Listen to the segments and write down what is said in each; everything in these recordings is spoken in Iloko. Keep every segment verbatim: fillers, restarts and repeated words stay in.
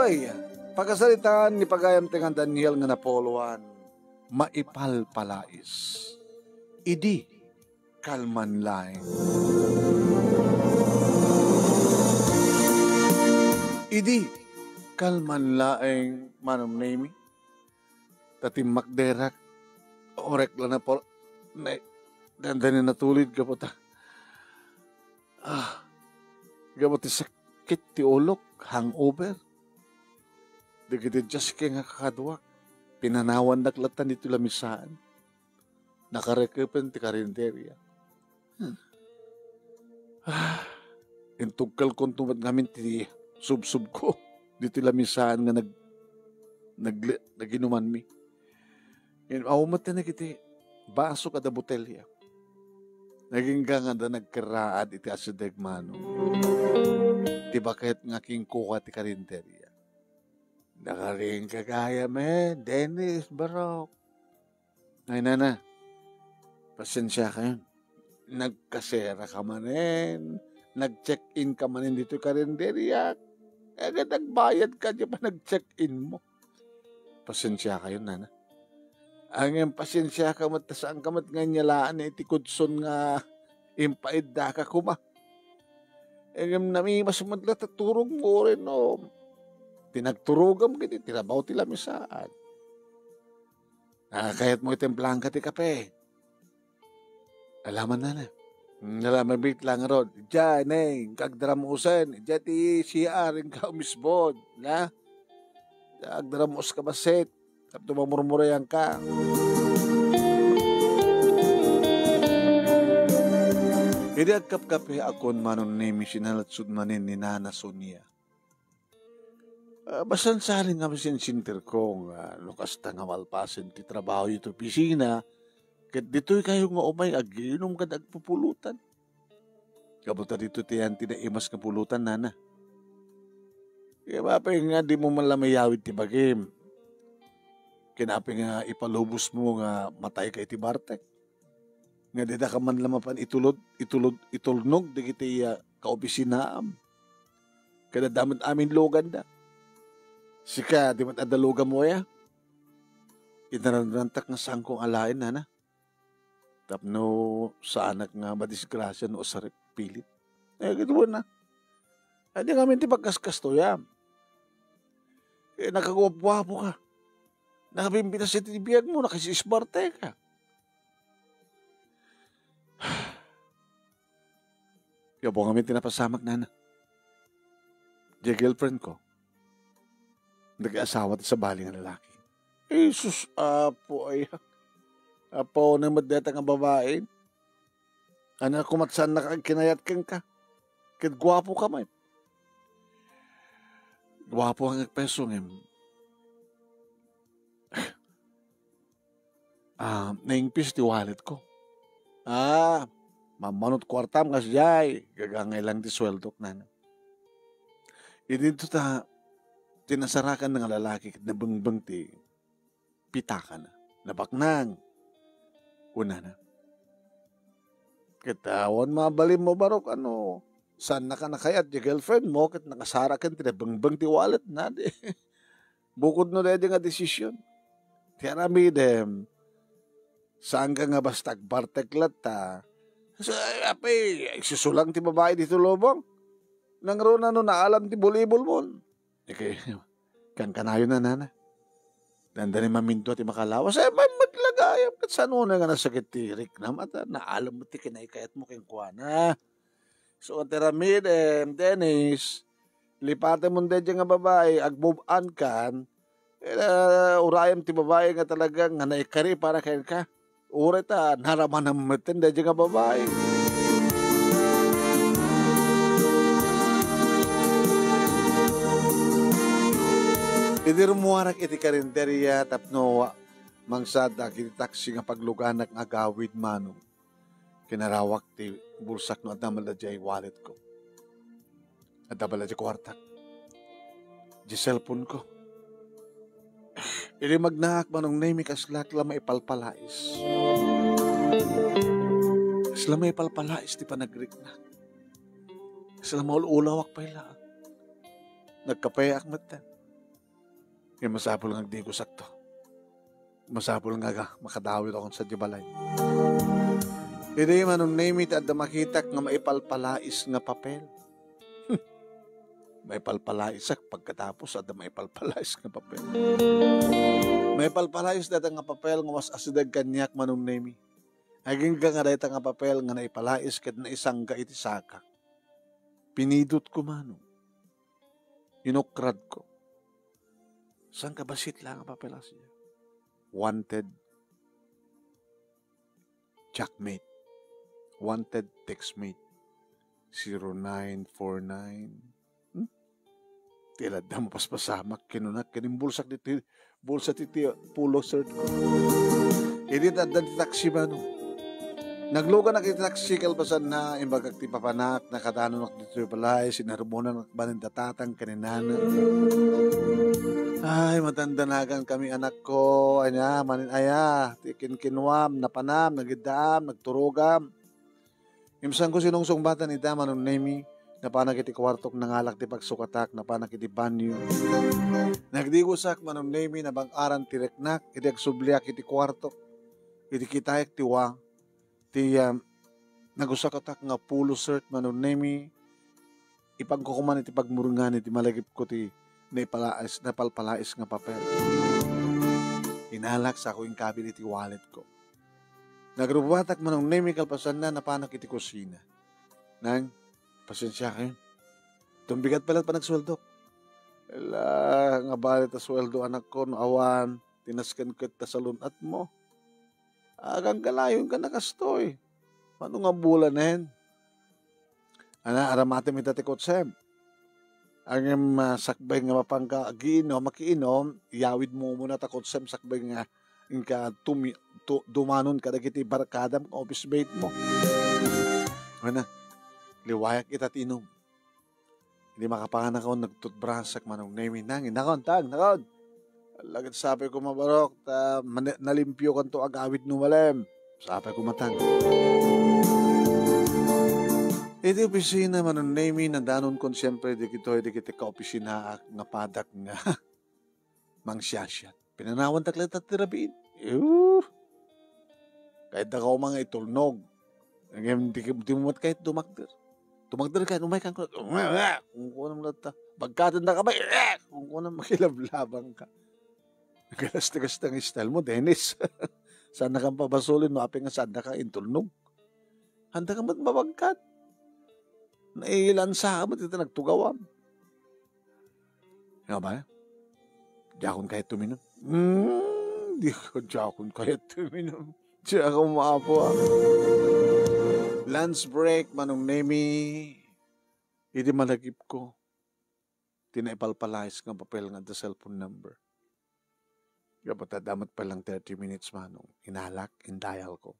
Ay, pakasaritaan ni pagayam ti nga Daniel nga napuluan, maipalpalais. Idi kalman laeng. Idi kalman laeng, Manong Nemi. Ta timmakderak, orek la na por-, na, dandani natulid gapu ta. Ah, gapu ti sakit ti ulok, hangover. Dagiti diaske nga kakaduak, pinanawandak latta ditoy lamisaan. Nakarekepen ti karinderia. Hmm. Ah, intugkalkonto met ngamin ti subsobko ditoy lamisaan nga nag-, nag-, naginumanmi. Ngem awan met ti nagiti baso kada botelya. Nagingga nga adda nagkerraad iti asideg, Manong. Ti baket nga kinkuha ti karinderia. Nakaring ka gayam, eh, Dennis, barok. Ay, nana, pasensiakayon. Nagkaseraka manen, nag-check-in ka manen ditoy karinderiak. Eh, ket nagbayadka diay panag-check-inmo. Pasensiakayon, nana. Ngem pasensiaka met ta saanka met nga inyalaan iti kudson nga impaiddaka koma. Ngem namimas met la ta turogmo, uray no ti nagturogam ket iti rabaw ti lamisaan. Ah, kayatmo itimplaanka ti kape? Alaman, nana. Hmm, ala, mabit lang rod. Diay, neng, kagdaramusen. Diay ti C R, inka umisbod. Na? Agdaramus ka basit. Tapno mamurmurayan ka. Idi agkapkape akon, Manong Nemi, sinaladsod manen ni Nana Sonia. Ah, basta saan nga masinsinterko nga no kasta nga malpasen ti trabaho iti opisina, ket ditoy kayo nga umay agiinum ken agpupulutan. Gapu ta ditoy ti ayan ti naimas nga pulutan, nana. Kaya apay nga dimo man la mayawid ti bagim? Ken apay nga ipalubosmo nga matayka iti bartek? Nga didaka man la mapan itulod, itulod, itulnog dagiti, ah, kaopisinaam. Ket adda met amin luganda. Sika, di met adda lugammo aya? Inaramidtak nga saanko nga alaen, nana. Tapno saanak nga madisgrasia no usarik pilit. Eh, ket wen na. Ania ngamin ti pagkaskastoyam? Eh, nakaguapguapo ka. Nakabimbitas iti biagmo, nakasisbarte ka. Gapu ngamin ti napasamak, nana. Diay girlfriend ko, naging asawa ti sabali nga lalaki. Jesus, Apo, ay. Apo, na met deta nga babae. Ania koma ti saannaka agkinayat kenka? Ket guapo ka met. Guapo nga agpeso, ngem ah, naingpis ti wallet ko. Ah, mammanot kuartam kasdiay, gagangay lang ti sueldok, nana. Idinto ta, ti nasarakan nga lalaki ket nabengbeng ti pitakana. Nabaknang, kunana. Ket awan mabalinmo, barok, ano, saannaka nakayat ti girlfriend mo, ket nakasarakan ti nabengbeng ti wallet na, di. Bukod no daydi nga desisyon ti aramidem, saanka nga basta agbartek latta. So, ay, apay, isusulang ti babae ditoy lubong. Nangruna no naalam ti bulibulmon. Ket kankanayon, nana. Dandani mamintua ti makalawas. Ay, mamagla gayam. Ket saan unay nga nasakit ti riknam? At, ah, naalam met ti kinaykayatmo kenkuana. So, ti aramidem, Dennis, lipatem daydi nga babae, ag-move on kan, eh, urayem ti babae nga talaga nga naikari para kenka. Uray ta, naramanam met daydi nga babae. Idi rummuarak iti karinderia tapno mangsadak iti taksi nga pagluganak nga agawid, Manong. Kinarawak ti bulsak no adda met la diay wallet ko. Adda met la diay kuartak. Diay cellphone ko. Idi magnaak, Manong Nemi, kaslak la maipalpalais. Kasla maipalpalais ti panagriknak. Kasla maul-ulawak pay laeng. Nagkapeak metten. Ket masapul nga agdigosakto. Masapul nga aga, makadawit ako sa di balay. Idi Manong Nemi ti adda makitak nga maipalpalais nga papel. Maipalpalaisak pagkatapos adda maipalpalais nga papel. Maipalpalais dayta nga papel nga was asideg kaniak, Manong Nemi. Agingga nga dayta nga papel nga naipalais ket naisangga iti sakak. Pinidotko, Manong. Inukrad ko. Saan ka basit lang ang papel, asya? Wanted jackmate. Wanted textmate. Zero nine four nine. Hmm? Ti ladda mapaspasamak, kinuna, kinimbulsak ditoy bulsa ti, ti polo shirt ko. Idi addan ti taxi, Manong. Nagluganak iti taxi kalpasanna, imbagak ti papanak, nakadanonak ditoy balay, sinarmonanak manen da tatang ken ni nana. Ay, matandanagan kami, anakko, ania, manen aya, ti kinkinuam, napanam, nagiddaam, nagturogam. Imsanko sinungsong batan ita, Manong Nemi, napanak iti kuartok, nangalak ti pagsukatak, napanak iti banyo. Nagdigosak, Manong Nemi, nabang-aran ti reknak, idi agsubliak iti kuartok. Idi kitaek ti wa, ti, ah, nagusakotak nga polo shirt, Manong Nemi, ipagkukuman iti pagmurngan iti malagipko ti naipalais, napalpalais nga papel. Inalak, sako inkabil iti walletko. Nagrubuatak, Manong Nemi, kalpasanna, napanak iti kusina. Nang, pasensiakan. Tumbigat pala panagsueldok. Ala, nga bali ta sueldo, anakko, no awan, tinasken ket ta salun-atmo. Aganggalayonka na kastoy. Mano nga bulanen? Ana, aramatem ita ti kotsem. Ngem, ah, sakbay nga mapanka agiinom, makiinom, iyawidmo muna ta kotsem sakbay nga inka tumi-, tu-, dumanon kadagiti barkadam, office mate mo. Ana, liwayak ita ti inom. Idi makapangan ako, nagtutbrasek, Manong Nemi, nang, nakon, tang, nakon. Lagit sapay ko mabarok, ta mani-, nalimpiokanto agawid no malem. Sapay ko matang. Iti opisina, Manong Nemi, nadanon kon siyempre, di kitoy, di kiti kaopisinaak nga padak nga mangsiasiat. Pinanawantak latta ti rabiin. Ew. Kayat da ka umay nga itulnog. Ngem di, di mo met kayat dumakder. Dumakder ka, umay ka, kung kunam latta. Bagkaten da ka ba? Kung kunam, makilablabang ka. Galas-galas ang style mo, Dennis. Saan na kang pabasulin no apay nga saan na ka intulnog? Handa ka met mabagkat. Nailansa ka met iti nagtugawam. Nga ba? Diakon kayat tuminum. Hmm, di ko, diakon kayat tuminum. Diak umapo, ah. Lunch break, Manong Nemi. Idi malagipko, ti naipalpalais nga papel nga adda cellphone number. Gapu ta adda met pay lang thirty minutes, Manong. Inalak, in-dial ko.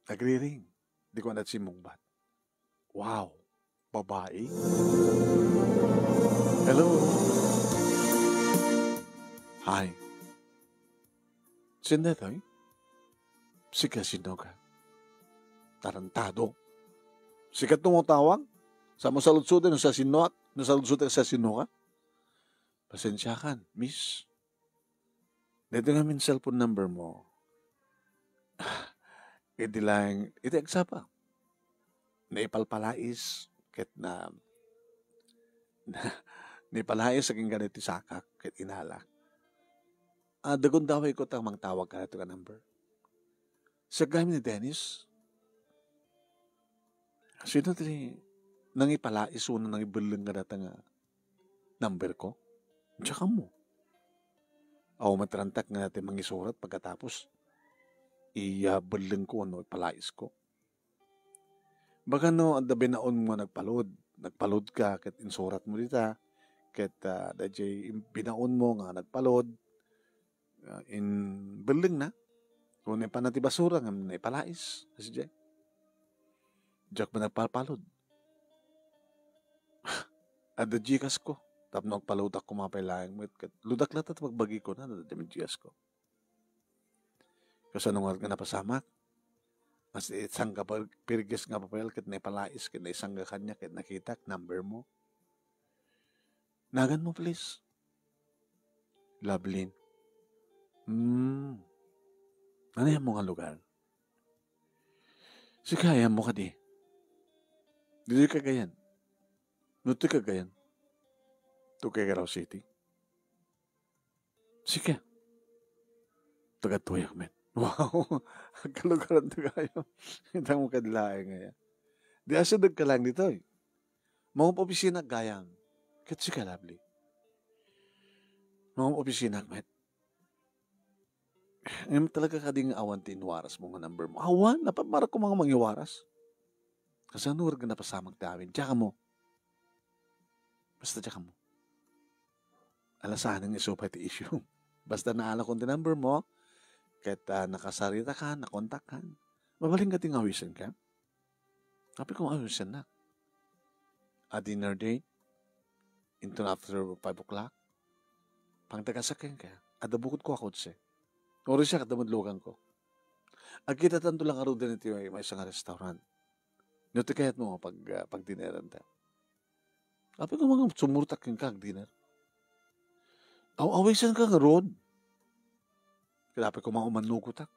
Nagriring. Di ko na simmungbat. Wow! Babae? Hello? Hi. Sino daytoy? Sika sino ka? Tarantado. Sika ti umtawag? Sa mo saludsod no sa sinoak? No saludsod sa sino ka? Pasensiakan, miss. Daytoy ngamin cellphone number mo. Idi laeng, iti agsapa. Naipalpalais, ket na, naipalais agingga daytoy sakak, ket inalak. Ah, dagundaway ko ta mangtawag ka daytoy nga number. Siak gayam ni Dennis. Sino ti nangipalais wenno nangibelleng kadata nga number ko? Diak ammo. Awan met rantak nga ti mangisurat pagkatapos iya belleng ko wenno ipalais ko. Baka no adda binaon mo nga nagpalud, nagpalud ka ket insurat mo dita, ket, ah, dayjay im-, binaon mo nga nagpalud, ah, in belleng na. Kung naipan na ti basura, ngem naipalais, kasi jay. Diak man nagpalpalud. Adda Gcash ko. Tapno agpaludak ko mapay laeng met. Ket ludak latta ti pagbagi ko na, adda Gcash ko. Kasano nga napasamak? As it, sangga pa-, pirges nga papel ket naipalais ket naisangga kaniak ket nakitak, number mo. Nagan mo, please. Lovelyn. Hmm. Ania ammo nga lugar? Sika, ania ammo kadi? Ditoy Cagayan. No, ti Cagayan. To Cagao City. Sika. Taga Tuyak met. Wow. Agkalugaran tayo. Itang mo kadlaeng nga ya. Di asideg ka lang ditoy. Mangop-opisina gayam. Ket sika, Lovelyn. Mangop-opisina met. Ngem talaga kadi nga awan ti inwaras mo nga number mo? Awan, napamarak ko mga mangiwaras. Kasano nga napasamak ti amin? Diak mo. Basta diak mo. Alasanen nga isu pay ti issue. Basta naalakon ti number mo, ket, ah, nakasarita ka, nakontak ka, mabalin ka ti nga awisen ka? Apay ko nga awisen na. A dinner date? Into after five o'clock? Pangtagasak kenka, adda bukod ko a kotse. Uri siya, kadamudlugan ko. Agkita tanto lang aruden iti may, maysa nga restaurant. No, ti kayat mo, pag, ah, pagdineran ta. Apay ko nga sumurtak kenka, agdiner. Aw-, awisen ka ngarud. Kaya apay ko nga umanugotak.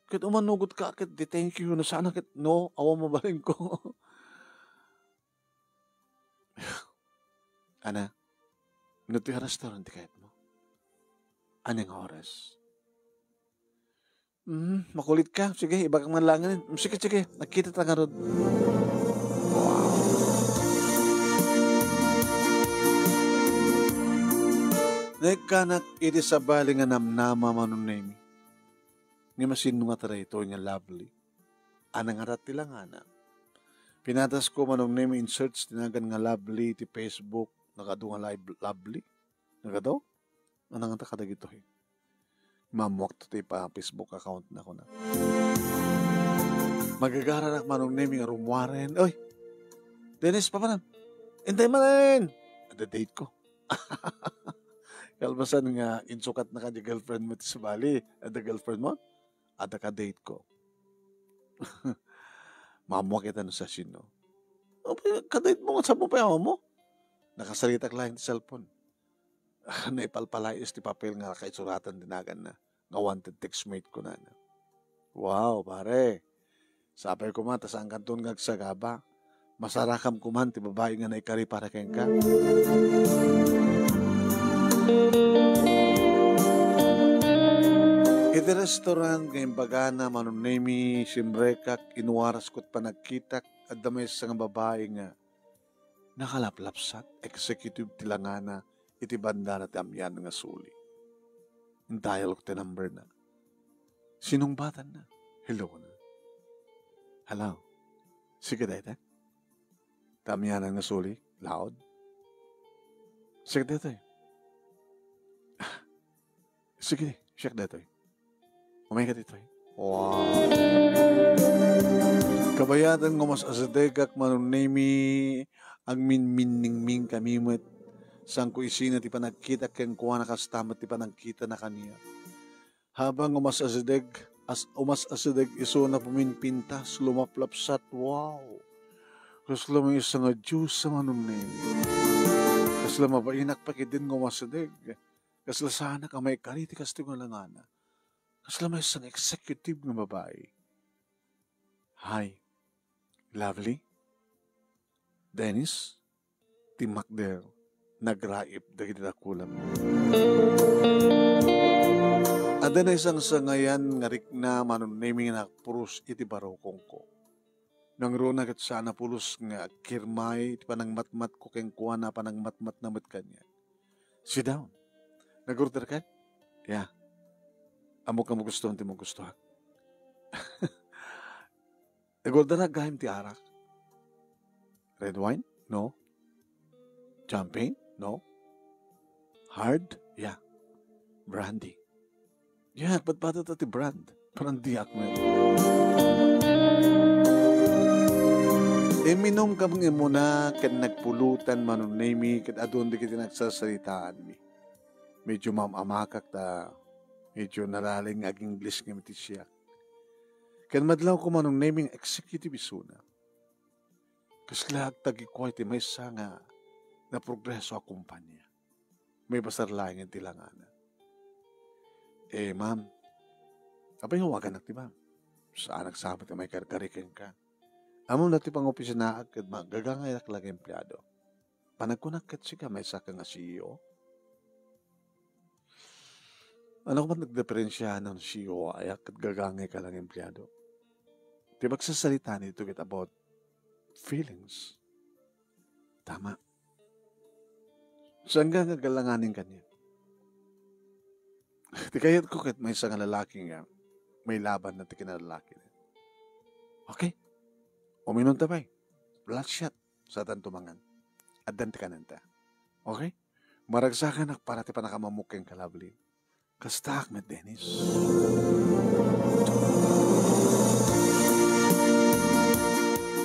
Ket umanugot ka, ket di thank you, no, sana ket, no, awan mabalin ko. Ana, no ti restaurant ti kayat mo? Ania nga oras? Hmm, makulit ka. Sige, ibagak man lang ngamin. Hmm, sige, sige. Nagkita ta ngarud. Naikkanak iti sabali nga namnama, Manong Nemi. Nga masinno nga ta daytoy nga Lovelyn. Ania nga rat ti langana? Pinatas ko, Manong Nemi, in search ti nagan nga Lovelyn ti Facebook. Nagadu nga live Lovelyn? Nagadu? Ania nga ta kadagitoy? Maammoak to ti pa-Facebook account na ko na. Magagaranak, Manong Nemi, nga rummuaren. Oy! Dennis, papanam? Intay manen! Adda date ko. Kalpasan nga insukat na kadi girlfriend mo ti sabali. Adda girlfriend mo? Adda ka date ko. Maammoak ita no sa sino. Apay, kadate mo nga sa mo pa mo? Nakasaritak lang ti cellphone. Naipalpalayas ti papel nga nakaisuratan ti naganna nga wanted textmate ko nana. Wow, pare. Sapay koma ta saan kanton nga agsagaba. Masarakam koman ti babai nga naikari para kenka. Iti restaurant nga imbagana, Manong Nemi, simrekak, inwaras ko ti panagkitak, adda maysa nga babai nga nakalaplapsat, executive ti langana, iti bandana ti amian nga suli. Indayalko ti number na. Sinungbatanna. Hello na. Hello. Sige, dayta. Ti amianan nga suli. Loud. Sige, dayta. Sige, siak daytoy. Umay ka ditoy. Wow. Kabayatan nga umas-asidegak, Manong Nemi, agminminningming kami met. Sangko isina ti panagkitak kenkuana, kasta met ti panagkitana kaniak. Habang umas-asideg, as-, umas-asideg isuna puminpintas, lumaplapsat. Wow! Kasla maysa nga diosa, Manong Nemi. Kasla mabainak pay ketdin nga umasideg. Kasla saanak a maikari ti kastoy nga langana. Kasla maysa nga executive nga babai. Hi, Lovelyn, Dennis, ti makder, nagraip dagiti dakulam. Adda naisangsangayan nga rikna, Manong Nemi, nga nakpuros iti barukongko. Nangruna ket saan a pulos nga agkirmay ti panangmatmatko kenkuana, panangmatmatna met kaniak. Sit down. Nag-order ka? Yeah. Ammok nga magustuhan ti magustuhak. Nag-order na gayam ti arak. Red wine? No. Champagne? No. Hard? Yeah. Brandy. Yeah, patpatat ti brand. Brandy ak met. Iminum kami imuna ket nagpulutan, Manong Nemi, ket adun dagiti nagsasaritaanmi. Medyo maam-amakak ta medyo naraling nga ag-Ingles nga mitisiak. Ken madlawko, Manong Nemi, nga executive isuna. Kasla agtagikuay ti maysa nga naprogreso a kumpanya. Maipasaar laeng ti langana. "Eh, ma'am, apay nga awaganak ti ma'am? Saanak sa met nga maikarkari kenka. Ammom daytoy pangopisinaak ket ma-, gagangayak laeng nga empleado. Panagkunak ket sika, maysaka nga C E O?" Ania koma ti nagdiperensia no C E O ayak ket gagangayka laeng nga empleado? Ti pagsasarita ditoy ket about feelings. Tama. Saanka nga agalanganin kaniak? Ti kayatko ket maysa nga lalaki nga mailabanna ti kinalalakina. Okay. Uminumta pay. Last shot. Saantanto mangan. Addan ti kanenta. Okay? Maragsakanak para ti pannakamammok kenka, Lovely. Kastaak met, Dennis.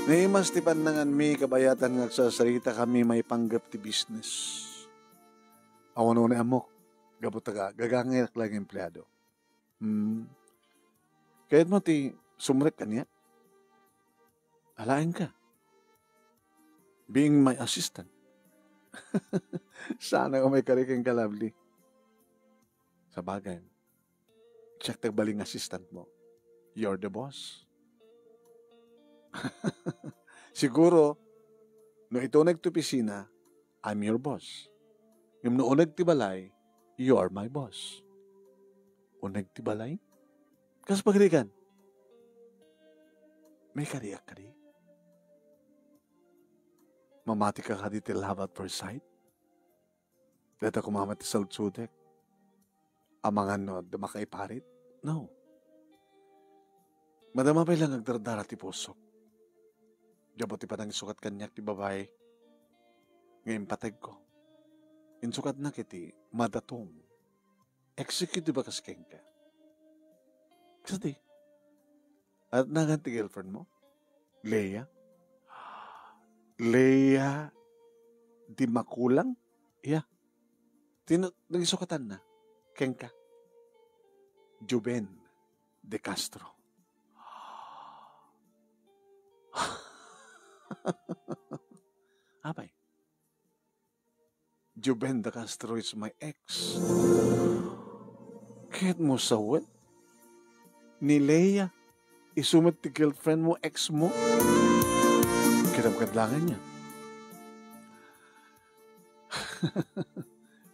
Naimas ti pannanganmi, kabayatan nga agsasaritakami maipanggep ti business. Awan unay ammok, gapu ta ga-, gagangayak laeng nga empleado. Hmm. Kayatmo ti sumrek kaniak? Alaenka. Being my assistant. Saanak nga maikari kenka, Lovely. Sabagay, siak ti agbalin nga assistant mo. You're the boss. Siguro, no iti uneg ti opisina, I'm your boss. Ngem no uneg ti balay, you are my boss. Uneg ti balay? Kas pagrigan? Maikariak kadi? Mamatika kadi ti love at first sight? Dayta koma met ti saludsodek. Amangan no adda makaiparit? No. Madama pay laeng nga agdardara ti pusok. Gapu ti panangisukat kaniak ti babai nga impategko. Insukatna ket ti madatung. Executive a kas kenka. Kasta di. Ania nganan ti girlfriend mo? Leia? Leia di Makulang? Iya. Ti na-, nangisukatanna kenka. Juben de Castro. Apay? Juben de Castro is my ex. Kayatmo sawen? Ni Leia, isu met ti girlfriend mo, ex mo? Kinabkadlangan niya.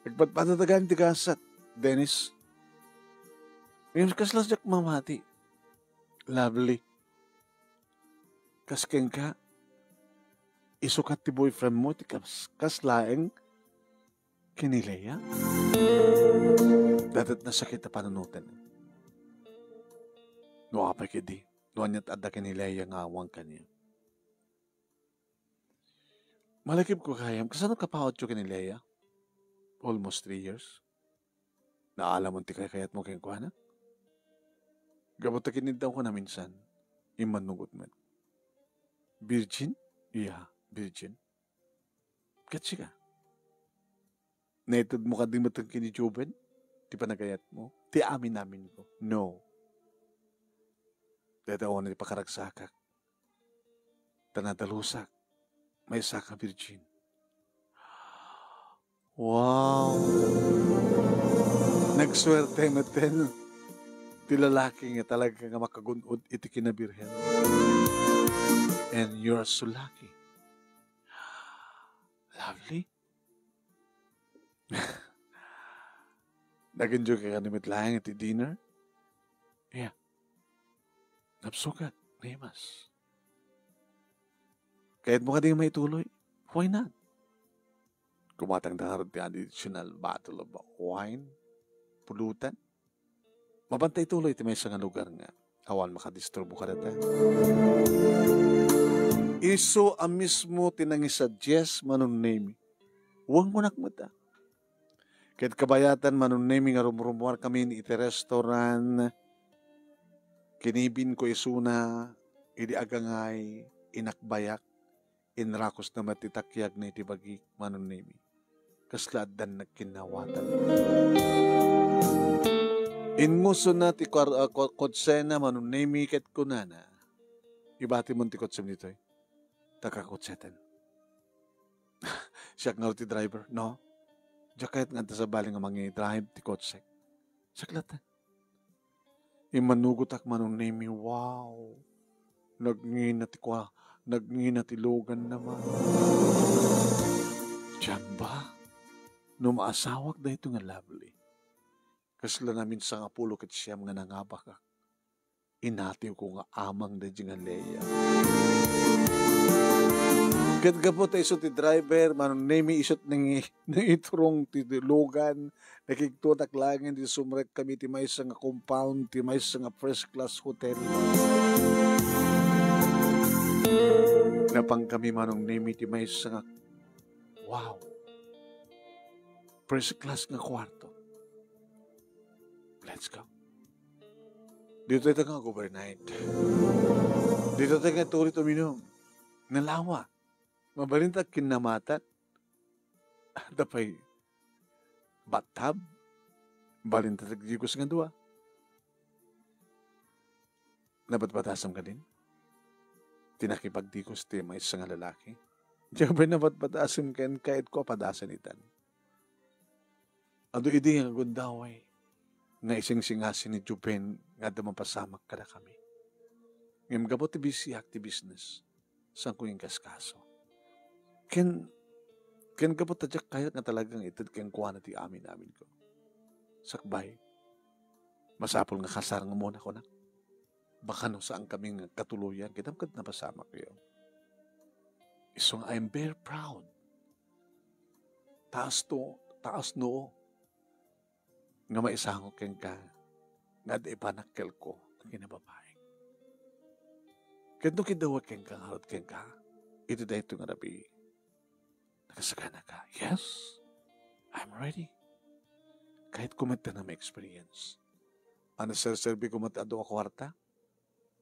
Nagpatpatatagan ti gasat, Dennis. Ngem kasla diak mamati. Lovely. Kas kenka, isukat ti boyfriend mo ti kas-, kas laeng ken ni Leia? Dadet nasakit a panunoten. No apay kadi, no aniat adda ken ni Leia nga awan kaniak. Malakipko gayam, kasano kapautyo ken ni Leia? Almost three years. Naalamon ti kaykayatmo kenkuana? Gapu ta kiniddaw ko na minsan, immannugot met. Virgin? Iya, virgin. Ket sika? Naitedmo kadi met ken ni Joven ti panagayatmo? Ti amin-aminko? No. Dayta unay ti pakaragsakak. Ta nadalusak, maysaka virgin. Wow! Nagsuerte metten ti lalaki nga talaga nga makagun-od iti kinabirhen. And you're so lucky. Lovely. Nag-enjoy ka kano met laeng iti dinner? Yeah. Napsukat, Remas. Kayatmo kadi nga maituloy? Why not? Kumatangda ngarud ti additional bottle of wine, pulutan. Mapanta ituloy ti maysa nga lugar nga awan makadisturbo kadata. Isu a mismo ti nangisuggest, Manong Nemi. Wen kunak met, ah. Ket kabayatan, Manong Nemi, nga rumrumuarkamin iti restaurant, kinibinko isuna, idi agangay, inakbayak, inrakosna met ti takiagna iti bagik, Manong Nemi. Kasla addan nagkinnawatan. Inngusonna ti kar-, ah, ko-, kotsena, Manong Nemi, ket kunana, "Ibatimon ti kotsem ditoy. Ta kakotseten." Siak ngarud ti driver, no? Diak kayat nga adda sabali nga mangi-drive ti kotsek. Saklat. Immanugotak, Manong Nemi, wow! Nagngina ti kua-, nagngina ti luganna man. Diak ba? No maasawak daytoy nga Lovely, kasla namin sangapulo ket siam nga nangabakak. Inatiwko nga amang daydi nga Lea. Ket gapu ta isu ti driver, Manong Nemi, isut' nangi-, nangiturong ti lugan, nakigtutak laeng idi sumrek kami ti maysa nga compound, ti maysa nga first class hotel. Napan kami, Manong Nemi, ti maysa nga, wow! First class nga kwarto. Let's go. Ditoy ta nga overnight. Ditoy ta nga tuloy uminum. Nalawa. Mabalinta kinnamatan. Adda pay bathtub. Balinta tagdigos nga dua. Nabatbatasem kadin? Ti nakipagdigos ti maysa nga lalaki? Diak pay nabatbatasem ken kayatko a padasen itan. Adu idi nga gundaway nga isingsingasi ni Juben nga adda mapasamak kadakami. Ngem gapu ti bisiak ti business, saanko inkaskaso. Ken, ken gapu ta diak kayat nga talaga nga ited kenkuana ti amin-aminko. Sakbay, masapul nga kasar nga muna, kunak. Baka no saan kami nga katuloyan, ket apay ket napasamakyo. Isu nga, I'm very proud. Taas to, taas noo. Nga maisango kenka, nga adda ipanakkelko a kinababain. Ket no kidawek kenka ngarud kenka, iti daytoy nga rabii, nakasaganaka. Yes, I'm ready. Kayatko met nga ma-experience. Ano, serserbi ko met adu a kuarta?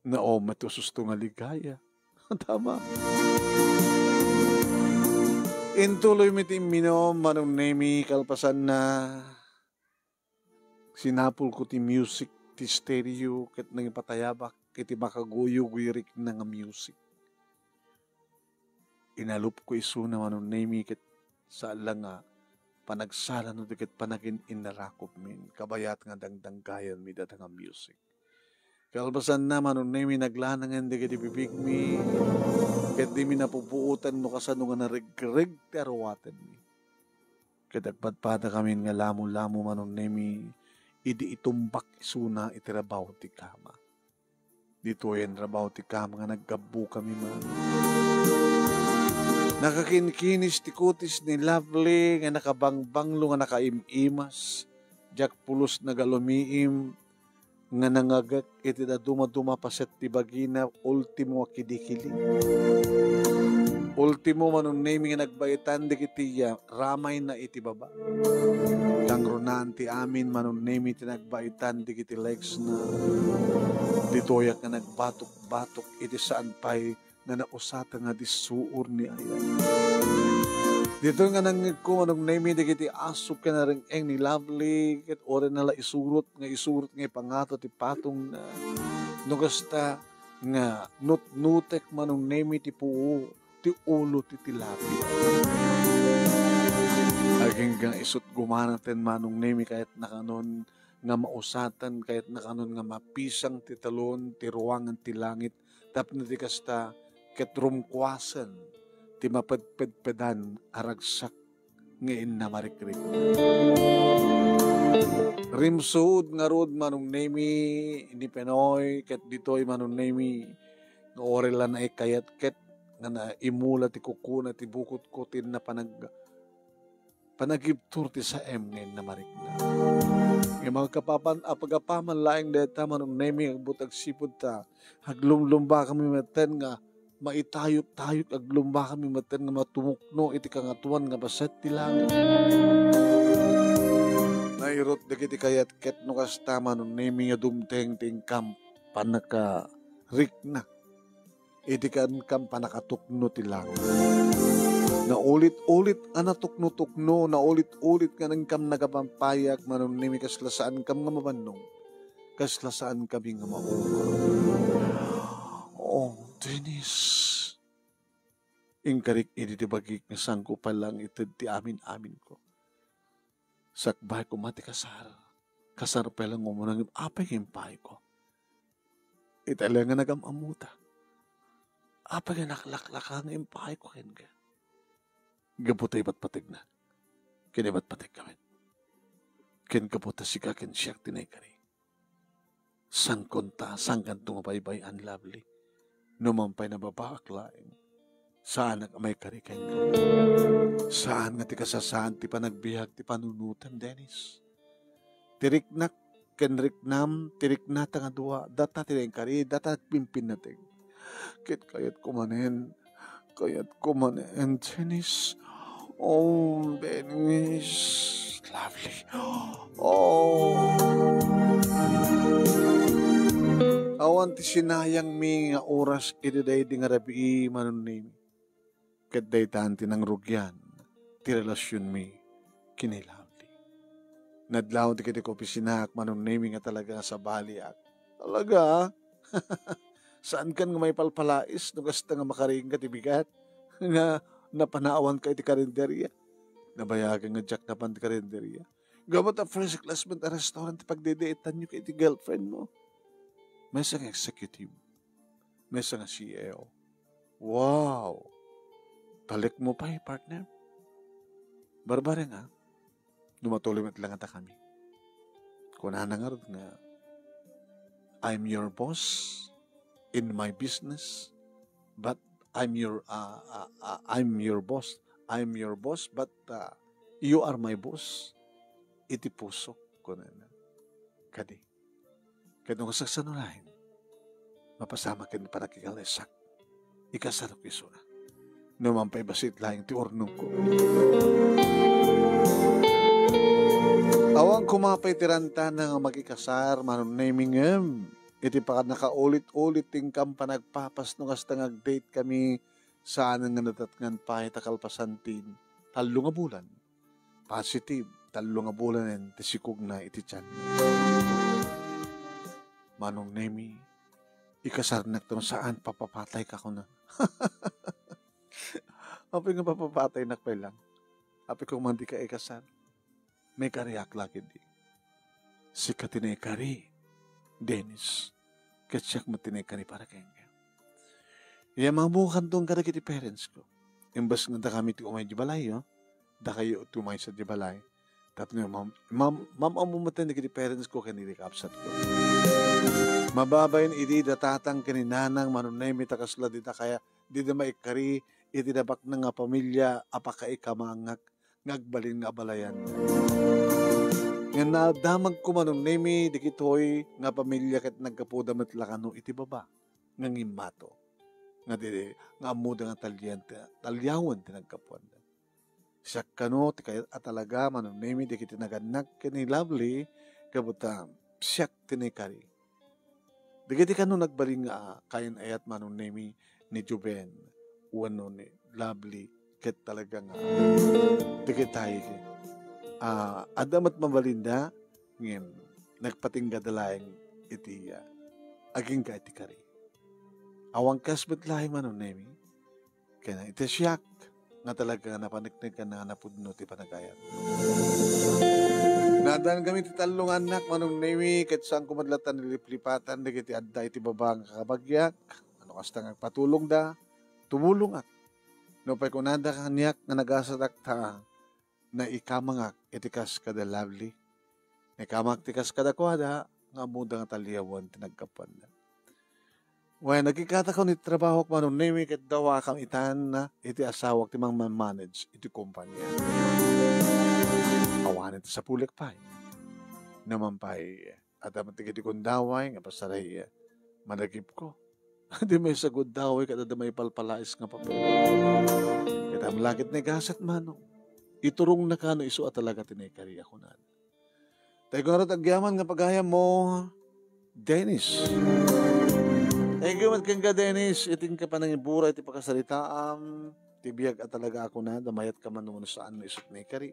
Nao met ususto nga ligaya. Tama. Intuloy mi ti imminum, Manong Nemi, kalpasanna, sinapulko ti music, ti stereo, ket nangipatayabak iti makaguyugoyrikna nga music. Inalupko isuna, Manong Nemi, ket saan la nga panagsala no di ket panagin-innarakopmin, kabayat nga dangdanggayanmi dayta nga music. Kalpasanna, Manong Nemi, naglanangen dagiti bibigmi, ket dimi napupuotan no kasano nga naregreg ti aruatenmi. Ket agpadpadakamin nga lamo-lamo, Manong Nemi, idi itumbak isuna iti rabaw ti kama. Ditoyen rabaw ti kama nga naggabbukami man. Nakakinkinis ti kutis ni Lovely nga nakabangbanglo nga nakaim-imas. Diak pulos nga lumiim nga nangagek iti dadumaduma paset ti bagina, ultimo a kidikili. Ultimo, Manong Nemi, nga nagbaitan dagiti, ah, ramayna iti baba. Kangrunaan ti amin, Manong Nemi, ti nagbaitan dagiti legsna. Ditoyak nga nagbatok-batok iti saan pay nga nausatan nga disuor ni ayat. Ditoy nga nangngegko, Manong Nemi, dagiti aso ken nareng-eng ni Lovely, ket uray na la isurot nga isurot nga ipangato ti patongna. No kasta nga nutnotek, Manong Nemi, ti puo, ti ulo ti tilapia. Agingga isut' gumanaten, Manong Nemi, kayatna kanon nga mausatan, kayatna kanon nga mapisang ti talon, ti ruangan ti langit, tapno ti kasta ket rumkuasen ti mapedpedpedan a ragsak nga innamarikrikna. Rimsud ngarud, Manong Nemi, ni Penoy, ket ditoy, Manong Nemi, nga uray la naikayat ket nga naimula ti kukuna ti bukotko ti napanag-, panagibtur ti saem nga innamarikna. Ngem agkapapan-, apagapaman laeng dayta, Manong Nemi, agbut agsipud ta aglumlumbakami metten nga maitayuktayuk, aglumba kami metten nga matumukno iti Kangatoan nga Paset ti langit. Nairut dagiti kayat ket no kasta, Manong Nemi, nga dumteng ti inkam panakarikna iti kan-, inkam panakatukno ti langit. Naulit-ulit a natuknotukno, naulit-ulit nga inkam nagapampayag, Manong Nemi, kasla saankam nga mabannong. Kasla saankami nga maunga. Oh, Dennis. Inkarik idi ti bagik nga saanko pay la nga ited ti amin-aminko. Sakbay koma ti kasar. Kasar pay lang umuna ngem apay nga impayko? Ita lang nga nagam-amuta. Apay nga naklaklaka nga impayko kenka? Gapu ta ibatbategna. Ken ibatbategka met. Ken gapu ta sika ken siak ti naikari. Sangkonta, sangkanto nga baybay-an, Lovely. No man pay nababaak laeng, saanak a maikari kenka. Saan nga ti kasasaan ti panagbiag ti panunotem, Dennis. Ti riknak ken riknam, ti riknata nga dua, data ti nainkari, data nagpimpinnateg. Ket kayatko manen, kayatko manen, Dennis. Oh, Dennis. Lovely. Oh. Awan ti sinayangmi nga oras iti daydi nga rabii, Manong Nemi. Ket daytan ti nangrugian ti relasionmi ken ni Lovely. Nadlaw ti ket iti opisinaak, Manong Nemi, nga talaga nga sabaliak. Talaga? Saankan nga maipalpalais no kasta nga makaringa ti bigat nga napanawanka iti karinderia? Nabayagan nga diak napan ti karinderia. Gapu ta first class met a restaurant ti pagdedate-anyo ken iti girlfriend mo. Maysa nga executive. Maysa nga C E O. Wow! Talek mo pay, partner. Barbareng, ah. Dumatuloy met lang ata kami. Kunana ngarud nga, "I'm your boss in my business, but I'm your, ah, ah, ah, I'm your boss. I'm your boss, but, ah, you are my boss." Iti puso, kunana. Kadi. Ket no kasano laeng, mapasamak ken panagkikalasak, ikasarok isuna. No man pay bassit laeng ti urnongko. Awan koma pay ti rantana nga makikasar, Manong Nemi, ngem iti pannakaulit-ulit ti inkam panagpapas no kasta nga agdate kami, saan nga nadatngan pay ta kalpasan ti tallo nga bulan. Positive, tallo nga bulanen ti sikogna iti tiyan. Manong Nemi, ikasarnak ta no saan, papapatayka, kuna. Apay nga papapataynak pay lang? Apay koma dika ikasar? Maikariak la ketdi. Sika ti naikari, Dennis. Ket siak met ti naikari para kenka. Iya, maammokanton kadagiti parents ko. Imbes nga dakami ti umay di balay, oh. Dakayo ti umay sa di balay. Tapno mam-, mam-, mam-, ammo met dagiti parents ko ken dagiti kabsat ko. Mababain idi da tatang ken ni nanang, Manong Nemi, ta kasla dida kaya, dida maikari iti nabaknang nga pamilia a pakaikamangak nga agbalin nga abalayan. Nga nadamagko, Manong Nemi, dagitoy nga pamilia ket naggapuda met la kano iti baba nga ngimmato. Nga di, nga ammoda nga talian ti, taliawen ti naggapuanda. Siak kano ti kayat a talaga, Manong Nemi, dagiti nagannak ken ni Lovely, gapu ta siak ti naikari. Dagiti kano nagbalin nga kayan-ayat, Manong Nemi, ni Juben wenno ni Lovely, ket talaga nga dagitay, ah, adda met mabalinda, ngem nagpatinggada laeng iti, ah, agingga iti kari. Awan kas met laeng, Manong Nemi, ken iti siak nga talaga nga napaneknek ken nga napudno ti panagayat. Naaddaan kami ti tallo nga annak, Manong Nemi, ket saan koma latta naliplipatan dagiti adda iti baba nga kakabagyak. No kasta nga agpatulongda, tumulongak. Nupay kunada kaniak nga nagasatak ta naikamangak iti kas kada Lovely. Naikamangak ti kas kadakuada nga ammoda nga taliawen ti naggapuanda. Wen, aginggatakon iti trabahok, Manong Nemi, ket dawakam itan iti asawak ti mangman-manage iti kompania. Awanen ti sapulek pay. Naman pay, adda met dagiti gundaway nga pasaray, madagipko. Di maysa gundaway ket adda maipalpalais nga papel. Ket ammom la ket ni gasat, Manong. Iturongna kano isu a talaga ti naikari a kunana. Tay kunarot agyaman nga pagayammo, Dennis. Thank you met kenka, Dennis. Iti inka panangibura iti pakasaritaam, ti biag a talaga a kunada, mayat ka man no saan no isut naikari.